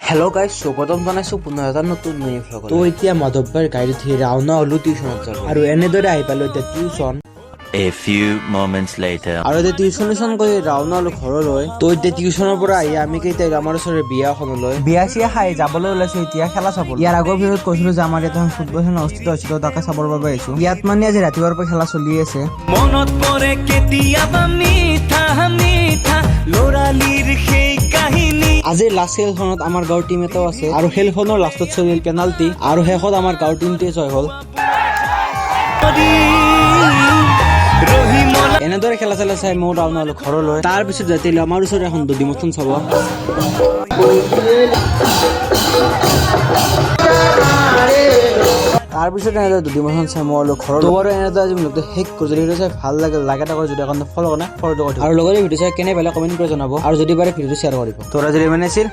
Hello' guys, স্বাগতম জনাইছো পুনৰ এটা নতুন মিনি ভ্লগত। তো এতিয়া মাধৱ ভাইৰ গাড়ীত উঠি ৰাওনা হ'লো টিউচনত যাব আৰু এনেদৰে আহি পালো এতিয়া tuition. A few moments later. আৰু এতিয়া টিউচন চিউচন কৰি ৰাওনা হ'লো ঘৰলৈ। তো এতিয়া টিউচনৰ পৰা আহি আমি কেইটা আমাৰ ওচৰৰে বিয়া এখনলৈ বিয়া চিয়া খাই যাবলৈ ওলাইছো। এতিয়া খেলা চাব। ইয়াৰ আগৰ ভিডিঅ'ত কৈছিলো যে আমাৰ ইয়াত এখন ফুটবল খেল অনুষ্ঠিত হৈছিল, তাকে চাবৰ বাবে আহিছো। ইয়াত মানে আজি ৰাতিপুৱাৰ পৰা খেলা চলি আছে। মনত পৰে কেতিয়াবা মিঠা মিঠা ল'ৰালিৰ সেই কাহিনী। আজিৰ লাষ্ট খেলখনত আমাৰ গাঁৱৰ টিম এটাও আছে আৰু খেলখনৰ লাষ্টত চলিল পেনাল্টি আৰু শেষত আমাৰ গাঁৱৰ টিমটোৱে জয় হ'ল। ৰহিমলা। এনেদৰে খেলা চেলা চাই মই ৰাওনা হ'লো ঘৰলৈ। তাৰ পিছত যাতিলো আমাৰ ওচৰত এখন দধিমথন চাব। তাৰপিছত এনেদৰে দধিমথন চাই মই হ'লো ঘৰত। তো বাৰু এনেদৰে আজি ব্লগটো শেষ কৰোঁ। যদি ভিডিঅ' চাই ভাল লাগে, লাইক এটা কৰি, যদি এখন ফ'ল কৰে, ফ'ল কৰি আৰু লগতে ভিডিঅ' চাই কেনে পালে কমেণ্ট কৰি জনাব আৰু যদি পাৰে ভিডিঅ'টো শ্বেয়াৰ কৰিব। তোৰা যদি মানে আছিল।